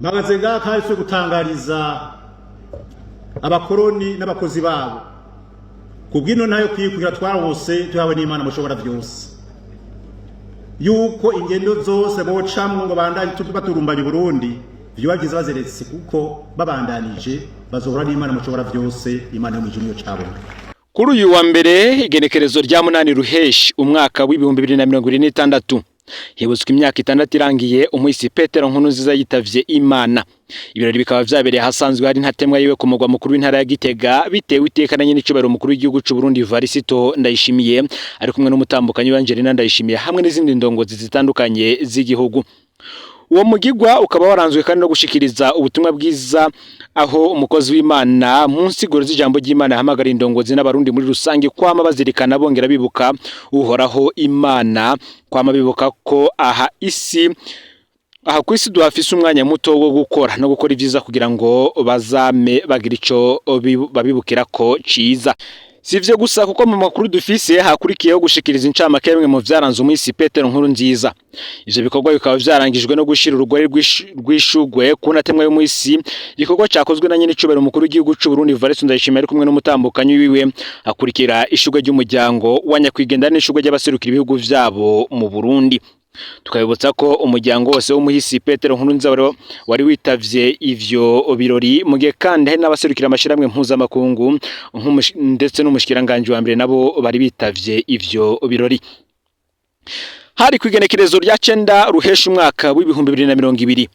Mpagaze ngaha kandi twe gutangariza abakoroni n'abakozi babo kubw'ino ntayo kwikukira twarose tuhawe n'Imana mushobora byose, yuko ingendo zose bocamwo ngo bandanye baturumbanya Burundi vyoba byiza bazeretse, kuko babandanije bazohora n'Imana mushobora byose, Imana yo mw'ijuru niyo cabona. Kuri uyu wa mbere, igenekerezo rya 8 Ruheshi umwaka w'2026, hibutswe imyaka 6 irangiye umuhisi Petero Nkurunziza yitavye Imana. Ibirori bikaba vyabereye ahasanzwe hari ntatemwa yiwe ku mugwa mukuru w'intara ya Gitega, bitewe iteka na nyenicubahiro umukuru w'igihugu c'u Burundi Varisito Ndayishimiye, ari kumwe n'umutambukanyi we Angelina Ndayishimiye, hamwe n'izindi ndongozi zitandukanye z'igihugu. Uwo mugigwa ukaba waranzwe kandi no gushikiriza ubutumwa bwiza, aho umukozi w'Imana mu nsiguro z'ijambo ry'Imana ahamagara indongozi n'abarundi muri rusange kwama bazirikana bongera bibuka Uhoraho Imana, kwama bibuka ko aha isi aha ku isi duhafise umwanya muto wo gukora no gukora ivyiza kugira ngo bazame bagira ico babibukira ko ciza. Si ivyo gusa, kuko mu makuru dufise hakurikiyeho gushikiriza incamake bimwe mu vyaranze umuhisi Petero Nkurunziza. Ivyo bikorwa bikaba vyarangijwe no gushira urugori rw'ishugwe ku ntatemwa y'umuhisi, igikorwa cakozwe na nyenicubahiro umukuru w'igihugu c'u Burundi Evariste Ndayishimiye ari kumwe n'umutambukanyi wiwe, hakurikira ishugwe ry'umuryango wa nyakwigendera n'ishugwe ry'abaserukira ibihugu vyabo mu Burundi. Tukabibutsa ko umuryango wose w'umuhisi Petero Nkurunziza wari witavye ivyo birori, mu gihe kandi hari n'abaserukira amashirahamwe mpuzamakungu ndetse n'umushikiranganji wa mbere nabo bari bitavye ivyo birori. Hari kw'igenekerezo rya 9 Ruhesha umwaka w'2020,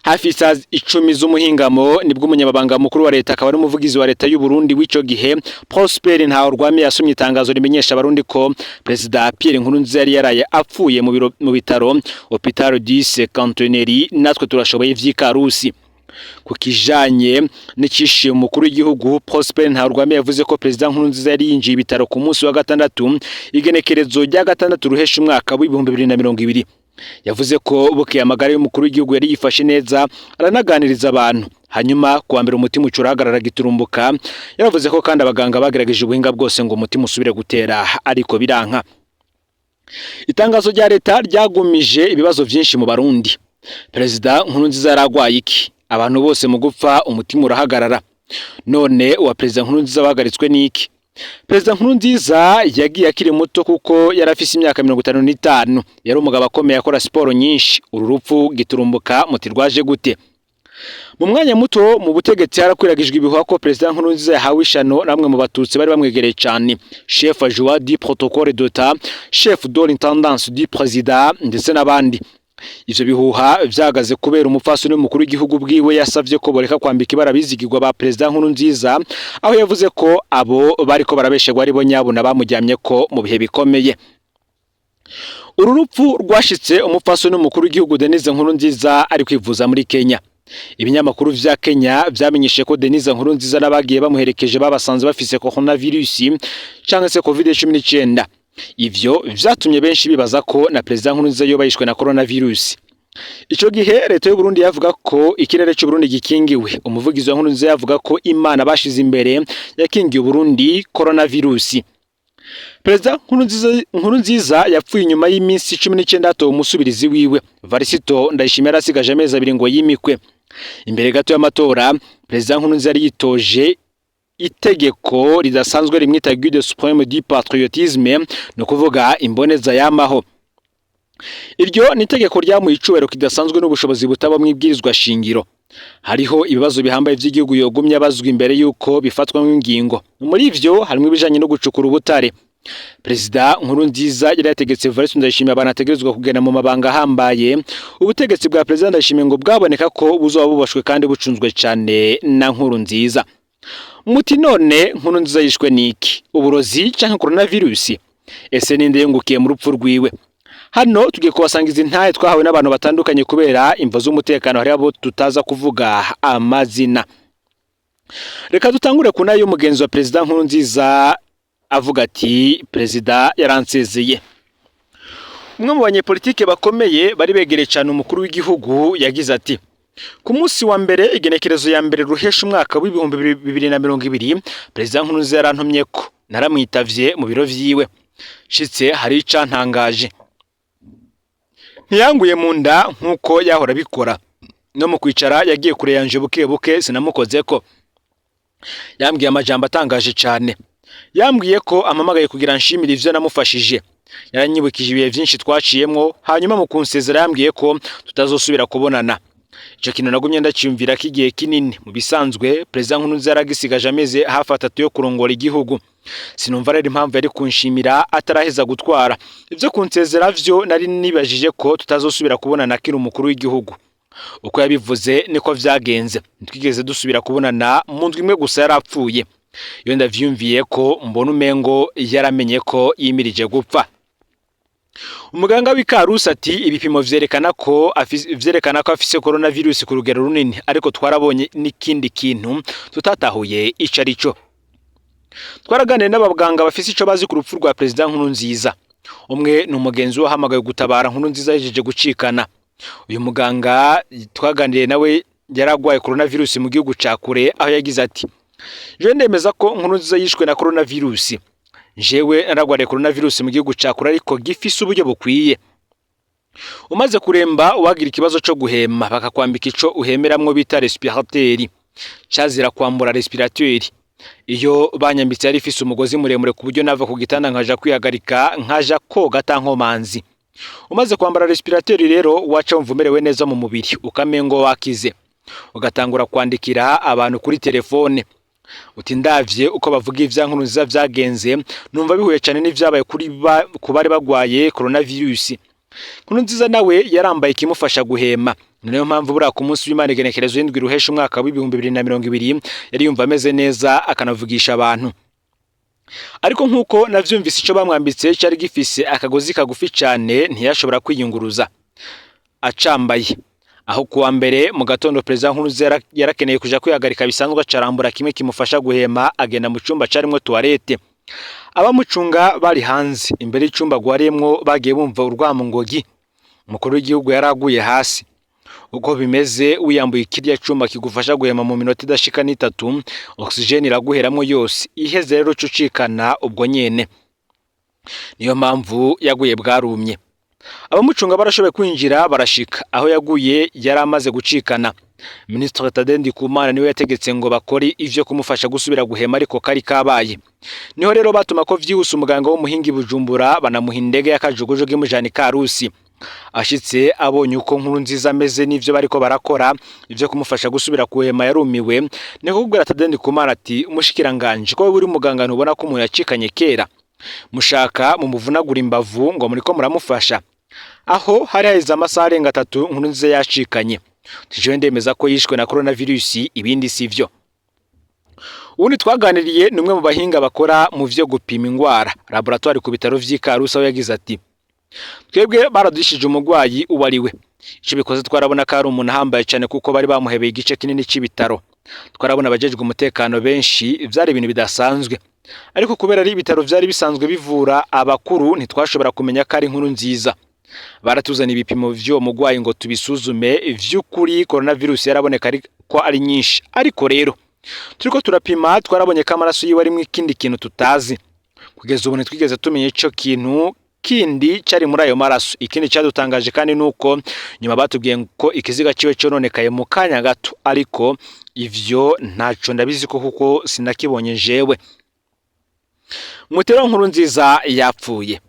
hafi isaha 10 z'umuhingamo, nibwo umunyamabanga mukuru wa leta akaba n'umuvugizi wa leta y'u Burundi w'ico gihe Prosper Ntahorwamiye yasomye itangazo rimenyesha abarundi ko Perezida Pierre Nkurunziza yari yaraye apfuye mu biro mu bitaro Hôpital du Cinquantenaire natwe turashoboye vy'Ikarusi. Ku kijanye n'icishiye umukuru w'igihugu, Prosper Ntahorwamiye yavuze ko Perezida Nkurunziza yari yinjiye ibitaro ku munsi wa gatandatu, igenekerezo rya 6 Ruhesha umwaka w'2020. Yavuze ko bukeye amagara y'umukuru w'igihugu yari yifashe neza, aranaganiriza abantu, hanyuma kuwa mbere umutima uca urahagarara giturumbuka. Yaravuze ko kandi abaganga bagerageje ubuhinga bwose ngo umutima usubire gutera, ariko biranka. Itangazo rya leta ryagumije ibibazo vyinshi mu Barundi. Perezida Nkurunziza yaragwaye iki? Abantu bose mu gupfa umutima urahagarara, none uwa Perezida Nkurunziza wahagaritswe n'iki? Perezida Nkurunziza yagiye akiri muto, kuko yari afise imyaka 55. Yari umugabo akomeye, akora siporo nyinshi. Uru rupfu giturumbuka muti rwaje gute? Mu mwanya muto mu butegetsi harakwiragijwe ibihuha ko Perezida Nkurunziza yahawe ishano namwe mu batutsi bari bamwegereye cane, chef adjoint du protocole d'État, chef de l'intendance du président, ndetse n'abandi. Ivyo bihuha vyagaze kubera umupfasoni w'umukuru w'igihugu bwiwe yasavye ko boreka kwambika ibara bizigirwa ba Perezida Nkurunziza, aho yavuze ko abo bariko barabesherwa aribo nyabuna bamujyamye ko mu bihe bikomeye. Uru rupfu rwashitse umupfasoni w'umukuru w'igihugu Denise Nkurunziza ari kwivuza muri Kenya. Ibinyamakuru vya Kenya vyamenyeshe ko Denise Nkurunziza n'abagiye bamuherekeje babasanze bafise coronavirus canke se COVID-19. Ivyo vyatumye benshi bibaza ko na Perezida Nkurunziza yoba yishwe na coronavirus. Ico gihe leta y'u Burundi yavuga ko ikirere c'u Burundi gikingiwe. Umuvugizi wa Nkurunziza yavuga ko Imana bashize imbere yakingiye Burundi coronavirus. Perezida Nkurunziza yapfuye inyuma y'iminsi 19 hatowe umusubirizi wiwe. Varisito Ndayishimiye yarasigaje amezi 2 ngo yimikwe. Imbere gato y'amatora, Perezida Nkurunziza yari yitoje itegeko ridasanzwe rimwita guide suprême du patriotisme, ni ukuvuga imboneza yamaho. Iryo ni itegeko ryamuha icubahiro kidasanzwe n'ubushobozi butaba mu ibwirizwa shingiro. Hariho ibibazo bihambaye vy'igihugu yogumye abazwa imbere y'uko bifatwa nk'ingingo. Muri ivyo harimwo ibijanye no gucukura ubutare. Perezida Nkurunziza yari yategetse Evariste Ndayishimiye abantu ategerezwa kugenda mu mabanga ahambaye. Ubutegetsi bwa Perezida Ndayishimiye ngo bwaboneka ko buzoba bubashwe kandi bucunzwe cane na Nkurunziza. Muti none Nkurunziza yishwe niki? Uburozi canke coronavirus? Ese ninde yungukiye mu rupfu rwiwe? Hano tugiye kubasangiza intahe twahawe n'abantu batandukanye. Kubera imvo z'umutekano hari abo tutaza kuvuga amazina. Reka dutangure ku nayo y'umugenzi wa Perezida Nkurunziza avuga ati: "Perezida yaransezeye." Umwe mu banyepolitike bakomeye bari begereye cyane umukuru w'igihugu yagize ati: "Ku munsi wa mbere, igenekerezo ya 1 Ruhesha umwaka w'2020, Perezida Nkurunziza yarantumye ko naramwitavye mu biro vyiwe. Shitse hari icantangaje: ntiyanguye mu nda nk'uko yahora abikora." No mu kwicara yagiye kure yanje buke buke, sinamukozeko. Yambwiye amajambo atangaje cane. Yambwiye ko ampamagaye kugira nshimire ivyo namufashije. Yaranyibukije ibihe vyinshi twaciyemwo. Hanyuma mu kunsezera yambwiye ko tutazosubira kubonana. Ico kintu nagumye ndaciyumvira ko igihe kinini. Mu bisanzwe, Perezida Nkurunziza yaragisigaje amezi hafi 3 yo kurongora igihugu. Sinumva rero impamvu yari kunshimira ataraheza gutwara. Ivyo kunsezera vyo, nari nibajije ko tutazosubira kubonana akiri umukuru w'igihugu. Uko yabivuze niko vyagenze, ntitwigeze dusubira kubonana. Mu ndwi imwe gusa yarapfuye. Iyo ndavyumviye ko mbona umengo yaramenye ko yimirije gupfa. Umuganga w'Ikarusi ati ibipimo vyerekana ko afise coronavirus ku rugero runini, ariko twarabonye n'ikindi kintu tutatahuye ico arico. Twaraganiriye n'abaganga bafise ico bazi ku rupfu rwa Perezida Nkurunziza. Umwe ni umugenzi wahamagaye gutabara Nkurunziza yahejeje gucikana. Uyu muganga twaganiriye nawe yaragwaye coronavirus mu gihugu ca kure, aho yagize ati: "Je ndemeza ko Nkurunziza yishwe na coronavirus. Jewe naragwariye coronavirus mu gihugu ca kure, ariko gifise uburyo bukwiye. Umaze kuremba, wagira ikibazo co guhema, bakakwambika ico uhemeramwo bita respirateur. Cazira kwambura respirateur. Iyo banyambitse yari ifise umugozi muremure, ku buryo nava ku gitanda nkaja kwihagarika, nkaja koga ata nkomanzi. Umaze kwambara respirateur rero, waca wumva umerewe neza mu mubiri, ukamengo wakize, ugatangura kwandikira abantu kuri telefone." Uti ndavye uko bavuga ivya Nkurunziza vyagenze, numva bihuye cane n'ivyabaye ku bari bagwaye coronavirus. Nkurunziza nawe yarambaye ikimufasha guhema. Ni nayo mpamvu buriya ku munsi w'Imana, igenekerezo y'indwi ruhesha umwaka w'2020, yari yumva ameze neza, akanavugisha abantu. Ariko nk'uko navyumvise, ico bamwambitse cari gifise akagozi kagufi cane, ntiyashobora kwiyunguruza acambaye. Aho kuwa mbere mu gatondo, Perezida Nkurunziza yarakeneye kuja kwihagarika bisanzwe, acarambura kimwe kimufasha guhema, agenda mu cumba carimwo toilette. Abamucunga bari hanze imbere y'icumba agwariyemwo bagiye bumva urwamo ngogi, umukuru w'igihugu yaraguye hasi. Uko bimeze, wiyambuye kirya cuma kigufasha guhema, mu minota idashika n'itatu oxygène iraguheramwo yose. Iheze rero uca ucikana ubwo nyene. Niyo mpamvu yaguye bwarumye. Abamucunga barashoboye kwinjira, barashika aho yaguye yari amaze gucikana. Minisitiri Tade Ndikumana niwe yategetse ngo bakore ivyo kumufasha gusubira guhema, ariko kari kabaye. Niho rero batuma ko vyihuse umuganga w'umuhinga i Bujumbura, banamuha indege y'akajugujugu imujana i Karusi. Ashitse, abonye uko Nkurunziza ameze n'ivyo bariko barakora, ivyo kumufasha gusubira kuhema, yarumiwe. Niko kubwira Tade Ndikumana ati: "Umushikiranganje, ko uri muganga, ntubona ko umuntu yacikanye kera? Mushaka mumuvunagura imbavu ngo muriko muramufasha?" Aho hari haheze amasaha arenga 3 Nkurunziza yacikanye. Jewe ndemeza ko yishwe na coronavirus, ibindi sivyo. Ubundi twaganiriye ni umwe mu bahinga bakora mu vyo gupima ingwara, laboratoire ku bitaro vy'i Karusi, aho yagize ati: "Twebwe baradushije umurwayi uwo ari we. Ico bikoze, twarabona ko ari umuntu ahambaye cyane, kuko bari bamuhebeye igice kinini c'ibitaro. Twarabona abajejwe umutekano benshi, vyari ibintu bidasanzwe. Ariko kubera ari ibitaro vyari bisanzwe bivura abakuru, ntitwashobora kumenya ko ari Nkurunziza. Baratuzana ibipimo vy'uwo murwayi ngo tubisuzume. Vy'ukuri coronavirus yaraboneka ko ari nyinshi, ariko rero turiko turapima twarabonye ko amaraso yiwe arimwo ikindi kintu tutazi. Kugeza ubu ntitwigeze tumenya ico kintu kindi cari muri ayo maraso. Ikindi cyadutangaje kandi nuko nyuma batubwiye ko ikiziga ciwe cononekaye mu kanya gato, ariko ivyo ntaco ndabizi ko kuko sinakibonye jewe." Mutero Nkurunziza yapfuye.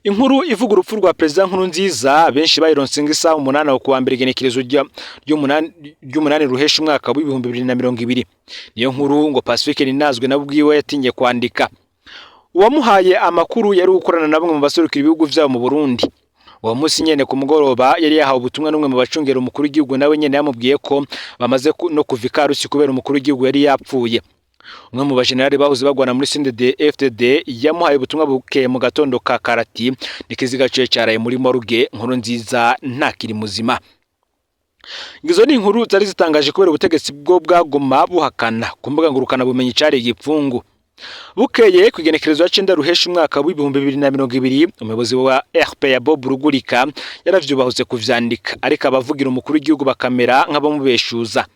Inkuru ivuga urupfu rwa Perezida Nkurunziza benshi bayironse nk'isaha 8 ku wa mbere, igenekerezo ry'umunani ruhesha umwaka w'2020. Niyo nkuru ngo Pacifique Ninazwe na bwiwe yatinye kwandika. Uwamuhaye amakuru yari gukorana na bamwe mu baserukira ibihugu vyabo mu Burundi. Uwo munsi nyene ku mugoroba yari yahawe ubutumwa n'umwe mu bacungera umukuru w'igihugu, nawe nyene yamubwiye ko bamaze no kuva i Karusi kubera umukuru w'igihugu yari yapfuye. Umwe mu bajenerali bahoze bagwana muri CNDD FDD yamuhaye ubutumwa bukeye mu gatondo ka karati: "N'ikiziga ciwe caraye muri morgue, Nkurunziza ntakiri muzima." Izo ni inkuru zari zitangaje kubera ubutegetsi bwo bwaguma buhakana. Ku mbuga ngurukana bumenyi cari igipfungu. Bukeye ku igenekerezo ya 9 ruhesha umwaka w'2020, umuyobozi wa RP ya Bob Rugurika yaravyubahutse kuvyandika, ariko abavugira umukuru w'igihugu bakamera nk'abamubeshuza.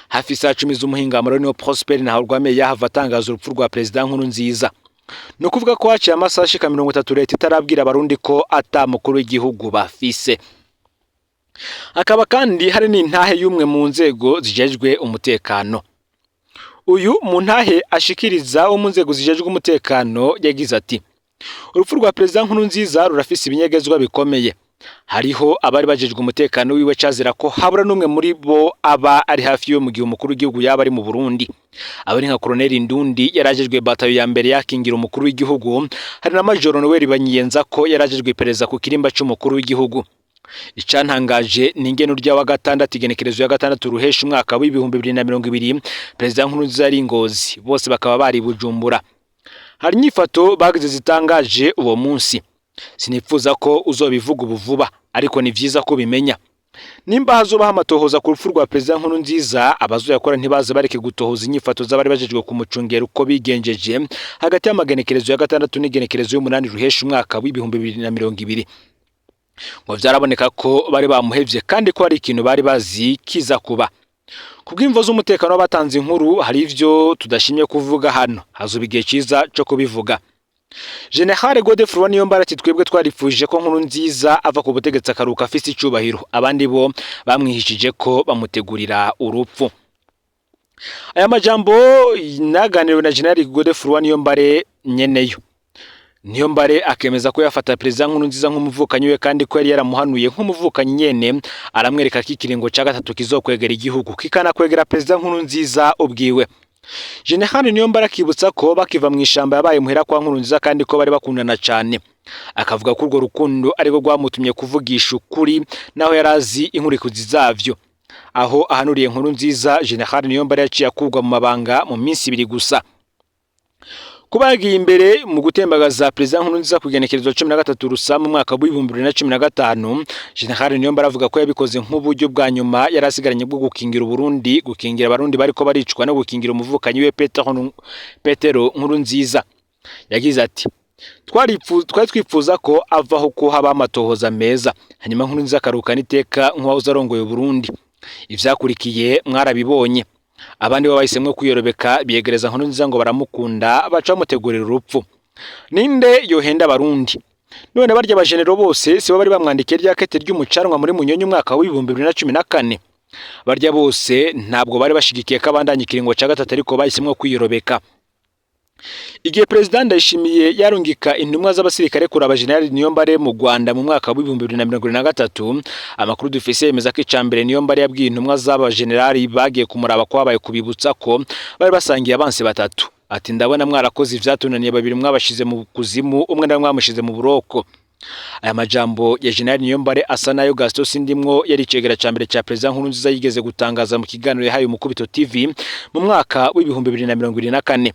Hafi saa 10 z'umuhingamo niho Prosper Ntahorwamiye yahava atangaza urupfu rwa Perezida Nkurunziza. Ni ukuvuga ko haciye amasaha ashika 30 leta itarabwira abarundi ko ata mukuru w'igihugu bafise. Hakaba kandi hari n'intahe y'umwe mu nzego zijejwe umutekano. Uyu mu ntahe ashikiriza wo mu nzego zijejwe umutekano yagize ati: "Urupfu rwa Perezida Nkurunziza rurafise ibinyegezwa bikomeye. Hariho abari bajejwe umutekano wiwe, cazira ko habura n'umwe muri bo aba ari hafi yo mu gihe umukuru w'igihugu yaba ari mu Burundi. Abari nka Colonel Ndundi yarajejwe batayo ya mbere yakingira umukuru w'igihugu, hari na Major Noel Banyiyenzako yarajejwe iperereza ku kirimba c'umukuru w'igihugu. Icantangaje ni ingene urya wa gatandatu, igenekerezo ya gatandatu ruhesha umwaka w'2020, Perezida Nkurunziza yari i Ngozi, bose bakaba bari i Bujumbura. Hari inyifato bagize zitangaje uwo munsi. Sinipfuza ko uzobivuga ubu vuba, ariko ni vyiza ko ubimenya. Nimba hazobaho amatohoza ku rupfu rwa Perezida Nkurunziza, abazoyakora ntibaze bareke gutohoza inyifato z'abari bajejwe kumucungera, uko bigenjeje hagati y'amagenekerezo ya gatandatu n'igenekerezo y'umunani ruhesha umwaka w'2020. Ngo vyaraboneka ko bari bamuhevye kandi ko hari ikintu bari bazi kiza kuba. Kubw'imvo z'umutekano w'abatanze inkuru, hari ivyo tudashimye kuvuga hano, hazoba igihe ciza co kubivuga." General Godefroid Niyombare ati: "Twebwe twarifuje ko Nkurunziza ava ku butegetsi akaruka afise icubahiro, abandi bo bamwihishije ko bamutegurira urupfu." Aya majambo naganiriwe na General Godefroid Niyombare nyeneyo. Niyombare akemeza ko yafata Perezida Nkurunziza nk'umuvukanyi we, kandi ko yari yaramuhanuye nk'umuvukanyi nyene, aramwereka ko ikiringo ca gatatu kizokwegera igihugu, kikanakwegera Perezida Nkurunziza ubwiwe. General Niyombare akibutsa ko bakiva mu ishamba yabaye muhera kwa Nkurunziza, kandi ko bari bakundana cane. Akavuga ko urwo rukundo arirwo rwamutumye kuvugisha ukuri naho yari azi inkurikizi zavyo. Aho ahanuriye Nkurunziza, General Niyombare yaciye akurwa mu mabanga mu minsi 2 gusa. Kuba yagiye imbere mu gutembagaza Perezida Nkurunziza ku igenekerezo 13 Rusama mu mwaka w'2015, General Niyombare avuga ko yabikoze nk'uburyo bwa nyuma yari asigaranye bwo gukingira Uburundi, gukingira Abarundi bariko baricwa no gukingira umuvukanyi we Petero Nkurunziza. Yagize ati: "Twari twifuza ko avaho, ko haba amatohoza meza, hanyuma Nkurunziza akarukana iteka nk'uwahoze arongoye Uburundi. Ivyakurikiye mwarabibonye. Abandi bo bahisemwo kwiyorobeka, biyegereza Nkurunziza ngo baramukunda, baca bamutegurira urupfu. Ninde yohenda Abarundi? None barya bajenero bose sibo bari bamwandikiye rya kete ry'umucanwa muri Munyonyo umwaka w'2014? Barya bose ntabwo bari bashigikiye ko abandanya ikiringo ca gatatu, ariko bahisemwo kwiyorobeka." Igihe Perezida Ndayishimiye yarungika intumwa z'abasirikare kuraba General Niyombare mu Rwanda mu mwaka w'2023, amakuru dufise yemeza ko icambere Niyombare yabwiye intumwa z'aba generali bagiye kumuraba ko habaye kubibutsa ko bari basangiye abansi batatu. Ati: "Ndabona mwarakoze ivyatunaniye, babiri mwabashize mu kuzimu, umwe nawe mwamushize mu buroko." Aya majambo ya General Niyombare asa nayo Gaston Sindimwo, yari icegera ca mbere ca Perezida Nkurunziza, yigeze gutangaza mu kiganiro yahaye Umukubito TV mu mwaka w'2024.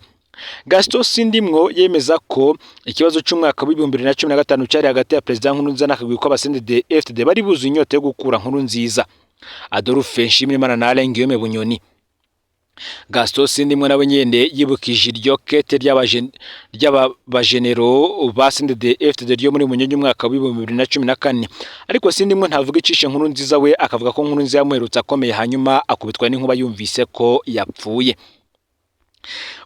Gaston Sindimwo yemeza ko ikibazo c'umwaka w'2015 cari hagati ya Perezida Nkurunziza n'akagwi kw'aba CNDD-FDD bari buzuye inyota yo gukura Nkurunziza, Adolphe Nshimirimana na Alain Guillaume Bunyoni. Gaston Sindimwo nawe nyene yibukije iryo kete ry'abajenero ba CNDD-FDD ryo muri Munyonyo umwaka w'2014, ariko Sindimwo ntavuga icishe Nkurunziza, we akavuga ko Nkurunziza yamuherutse akomeye, hanyuma akubitwa n'inkuba yumvise ko yapfuye.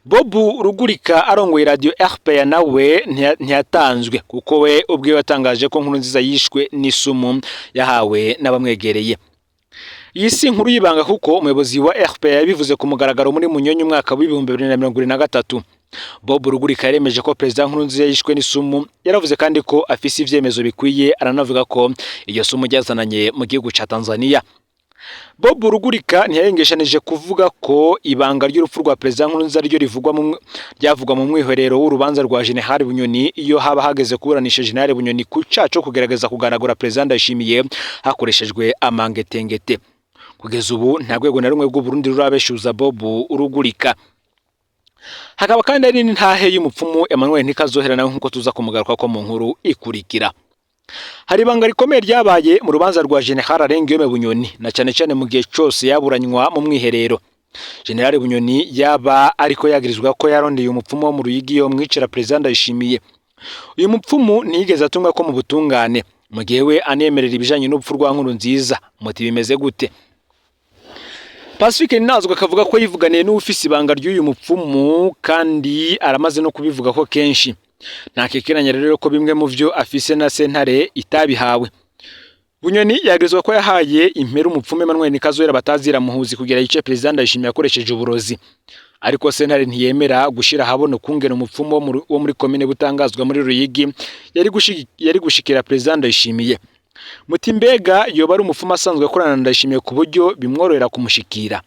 Bob Rugurika arongoye radio RPA nawe ntiyatanzwe, kuko we ubwiwe yatangaje ko Nkurunziza yishwe n'isumu yahawe n'abamwegereye. Iyi si inkuru y'ibanga, kuko umuyobozi wa RPA yabivuze ku mugaragaro muri Munyonyo umwaka w'2023. Bob Rugurika yaremeje ko Perezida Nkurunziza yishwe n'isumu. Yaravuze kandi ko afise ivyemezo bikwiye, aranavuga ko iryo sumu ryazananye mu gihugu ca Tanzania. Bob Rugurika ntiyayengeshanije kuvuga ko ibanga ry'urupfu rwa Perezida Nkurunziza ryo rivugwa mu ryavugwa mu mwiherero w'urubanza rwa General Bunyoni, iyo haba hageze kuburanisha General Bunyoni ku caha co kugerageza kuganagura Perezida Ndayishimiye hakoreshejwe amangetengete. Kugeza ubu nta rwego na rumwe rw'Uburundi rurabeshuza Bob Rugurika. Hakaba kandi hari n'intahe y'umupfumu Emmanuel Ntikazohera nawe, nk'uko tuza kumugaruka ko mu nkuru ikurikira. Hari ibanga rikomeye ryabaye mu rubanza rwa General Alain Guillaume Bunyoni, na cane cane mu gihe cose yaburanywa mu mwiherero. General Bunyoni yaba ariko yagirizwa ko yarondeye umupfumu wo mu Ruyigi yo mwicira Perezida Ndayishimiye. Uyu mupfumu ntiyigeze atumwa ko mu butungane, mu gihe we anemerera ibijanye n'urupfu rwa Nkurunziza. Muti bimeze gute? Pacifique Ninazwa akavuga ko yivuganiye n'uwufise ibanga ry'uyu mupfumu, kandi aramaze no kubivuga ko kenshi. Ntakekeranya rero ko bimwe mu vyo afise na sentare itabihawe. Bunyoni yagirizwa ko yahaye imperu umupfumu Emmanuel Nikazohera batazira muhuzi kugira yice Perezida Ndayishimiye akoresheje uburozi. Ariko sentare ntiyemera gushira ahabona ukungene umupfumu wo muri komine Butangazwa muri Ruyigi yari gushikira Perezida Ndayishimiye. Muti mbega yoba ari umupfumu asanzwe akorana na Ndayishimiye ku buryo bimworohera kumushikira?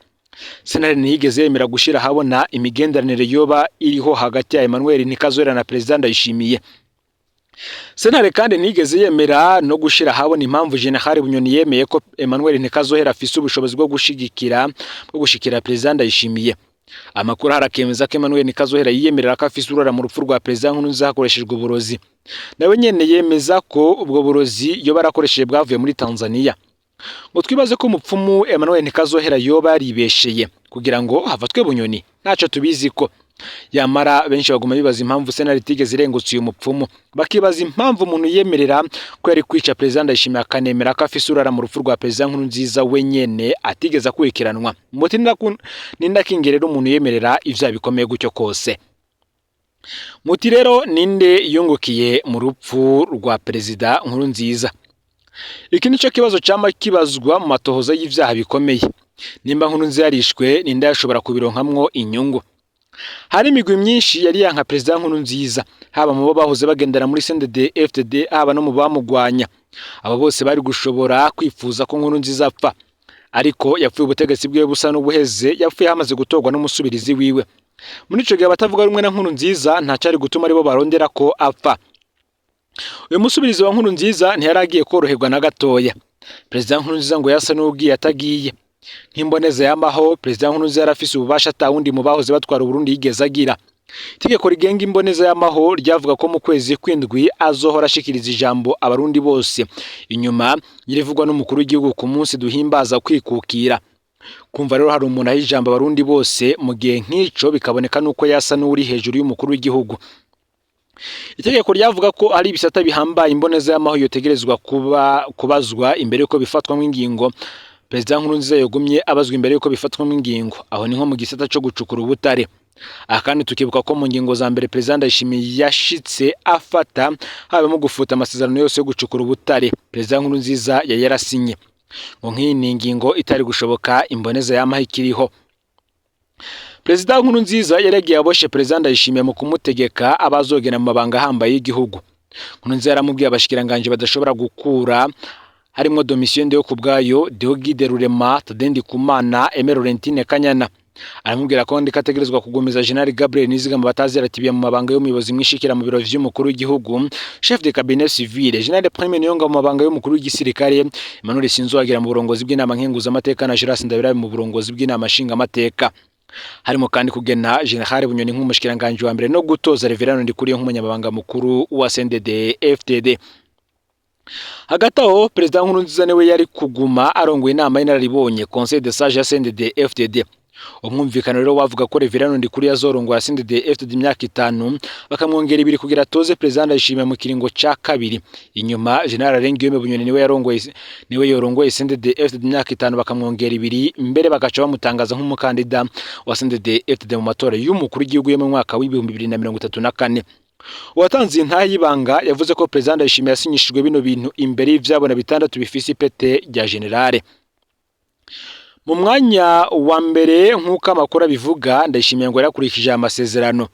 Sentare ntiyigeze yemera gushira ahabona imigenderanire yoba iriho hagati ya Emmanuel Nikazohera na Perezida Ndayishimiye. Sentare kandi ntiyigeze yemera no gushira ahabona impamvu General Bunyoni yemeye ko Emmanuel Ntikazohera afise ubushobozi bwo gushikira Perezida Ndayishimiye. Amakuru harakemeza ko Emmanuel Nikazohera yiyemerera ko afise uruhara mu rupfu rwa Perezida Nkurunziza hakoreshejwe uburozi. Nawe nyene yemeza ko ubwo burozi yoba yarakoresheje bwavuye muri Tanzania. Ngo twibaze ko umupfumu Emmanuel Ntikazohera yoba yaribesheye kugira ngo hafatwe Bunyoni, ntaco tubizi ko. Yamara benshi baguma bibaza impamvu sentare itigeze irengutsa uyu mupfumu, bakibaza impamvu umuntu yemerera ko yari kwica Perezida Ndayishimiye akanemera ko afise uruhara mu rupfu rwa Perezida Nkurunziza wenyene atigeze akurikiranwa. Muti nindakinge rero umuntu yemerera ivyaha bikomeye gutyo kose? Muti rero ninde yungukiye mu rupfu rwa Perezida Nkurunziza? Iki nico kibazo cama kibazwa mu matohoza y'ivyaha bikomeye. Nimba Nkurunziza yarishwe, ninde yashobora kubironkamwo inyungu? Hari imigwi myinshi yari yanka Perezida Nkurunziza, haba mu bo bahoze bagendera muri CNDD FDD, haba no mu bamugwanya. Abo bose bari gushobora kwifuza ko Nkurunziza apfa, ariko yapfuye ubutegetsi bwiwe busa n'ubuheze, yapfuye hamaze gutorwa n'umusubirizi wiwe. Muri ico gihe abatavuga rumwe na Nkurunziza ntacari gutuma aribo barondera ko apfa. Uyu musubirizi wa Nkurunziza ntiyaragiye koroherwa na gatoya. Perezida Nkurunziza ngo yasa n'uwugiye atagiye. Nk'imboneza yamaho, Perezida Nkurunziza yarafise ububasha ata wundi mu bahoze batwara Uburundi yigeze agira. Itegeko rigenga imboneza y'amaho ryavuga ko mu kwezi kw'indwi azohora ashikiriza ijambo abarundi bose, inyuma y'irivugwa n'umukuru w'igihugu ku munsi duhimbaza kwikukira. Kumva rero hari umuntu aha ijambo abarundi bose mu gihe nk'ico, bikaboneka nuko yasa n'uri hejuru y'umukuru w'igihugu. Itegeko ryavuga ko ari ibisata bihambaye imboneza y'amaho yotegerezwa kuba kubazwa imbere yuko bifatwamwo ingingo. Perezida Nkurunziza yogumye abazwa imbere yuko bifatwamwo ingingo, aho ni nko mu gisata co gucukura ubutare. Aha kandi tukibuka ko mu ngingo za mbere Perezida Ndayishimiye yashitse afata habamo gufuta amasezerano yose yo gucukura ubutare Perezida Nkurunziza yari yarasinye. Ngo nk'iyi ni ingingo itari gushoboka imboneza yamaho ikiriho. Perezida Nkurunziza yaregiye aboshe Perezida Ndayishimiye mu kumutegeka abazogena mu mabanga ahambaye y'igihugu. Nkurunziza yaramubwiye abashikiranganje badashobora gukura, harimwo Domitien Ndihokubwayo, Deogide Rurema, Thaddée Ndikumana, Aimée Laurentine Kanyana. Aramubwira ko ndiko ategerezwa kugumiza General Gabriel Nizigama bataziratibiye mu mabanga y'umuyobozi mwishikira mu biro vy'umukuru w'igihugu, chef de cabinet civil, General Prime Niyongabo mu mabanga y'umukuru w'igisirikare, Emmanuel Sinzohagera mu burongozi bw'inama nkenguzamateka na Gérard Ndabirabe mu burongozi bw'inama nshingamateka. Harimo kandi kugena General Bunyoni nk'umushikiranganje wa mbere no gutoza Reverend Ndikuriyo nk'umunyamabanga mukuru wa CNDD FDD. Hagati aho Perezida Nkurunziza niwe yari kuguma arongoye inama y'inararibonye, Conseil de Sages ya CNDD FDD. Umwumvikano rero wavuga ko Reverend Ndikuriyo azorongora CNDD FDD imyaka 5, bakamwongera 2 kugira atoze Perezida Ndayishimiye mu kiringo ca kabiri. Inyuma General Alain Guillaume Bunyoni niwe yorongoye CNDD FDD imyaka 5, bakamwongera 2, mbere bagaca bamutangaza nk'umukandida wa CNDD FDD mu matora y'umukuru w'igihugu yo mu mwaka w'2034. Uwatanze intahe y'ibanga yavuze ko Perezida Ndayishimiye yasinyishijwe bino bintu imbere y'ivyabona 6 bifise ipete rya generale. Mu mwanya wa mbere, nk'uko amakuru abivuga, Ndayishimiye ngo yarakurikije aya masezerano,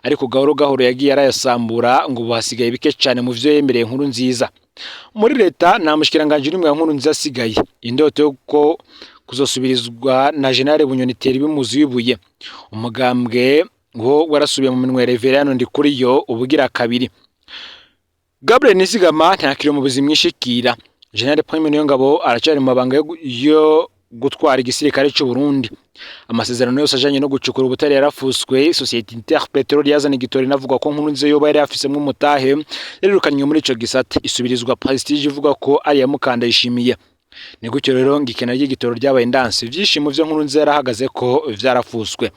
ariko gahoro gahoro yagiye arayasambura, ngo ubu hasigaye bike cane mu vyo yemereye Nkurunziza. Muri leta nta mushikiranganje n'umwe wa Nkurunziza asigaye. Indoto yo ko kuzosubirizwa na General Bunyoni itera ibimuzi wibuye. Umugambwe wo warasubiye mu minwe ya Reverend Ndikuriyo ubugira kabiri. Gabriel Nizigama ntakiri mu buzima mwishikira. General Prime Niyongabo aracari mu mabanga yo gutwara igisirikare c'u Burundi. Amasezerano yose ajanye no gucukura ubutare yarafuswe. Société Interpetrol yazana igitoro inavuga ko Nkurunziza yoba yari afisemwo umutahe yarirukanywe muri ico gisata, isubirizwa Prestige ivuga ko ari iya Mukandayishimiye. Ni gutyo rero ngo ikena ry'igitoro ryabaye ndanse. Ivyishimo vyo Nkurunziza yarahagaze ko vyarafuswe.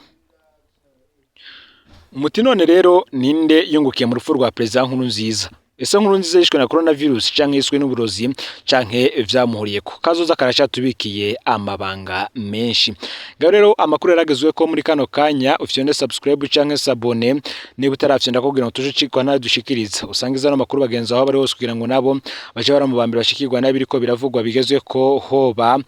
Muti none rero ninde yungukiye mu rupfu rwa Perezida Nkurunziza? Ese Nkurunziza yishwe na coronavirus canke yishwe n'uburozi canke vyamuhuriyeko? Kazoza karacatubikiye amabanga menshi. Ngaho rero amakuru yaragezwe ko muri kano kanya, ufyonde subscribe canke s'abonner niba utarafyonda, kugira ngo tuje ucikwa nayo dushikiriza. Usangiza no makuru bagenzi aho bari hose, kugira ngo nabo baje baramubambira bashikirwa n'abiriko biravugwa bigezwe ko, hoba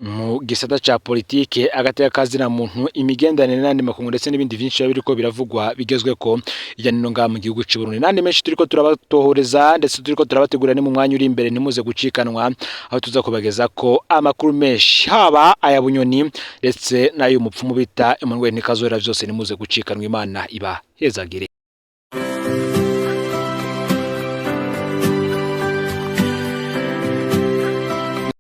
mu gisata ca politike, agateka kazina muntu, imigenderanire n'andi makungu, ndetse n'ibindi vyinshi biba biriko biravugwa bigezweko hirya no ngaha mu gihugu c'u Burundi, n'andi menshi turiko turabatohoreza ndetse turiko turabategura. Ni mu mwanya uri imbere, ntimuze gucikanwa, aho tuza kubageza ko amakuru menshi, haba aya Bunyoni ndetse n'ay'umupfumu bita Emmanuel Ntikazora, vyose nimuze gucikanwa. Imana iba hezagire.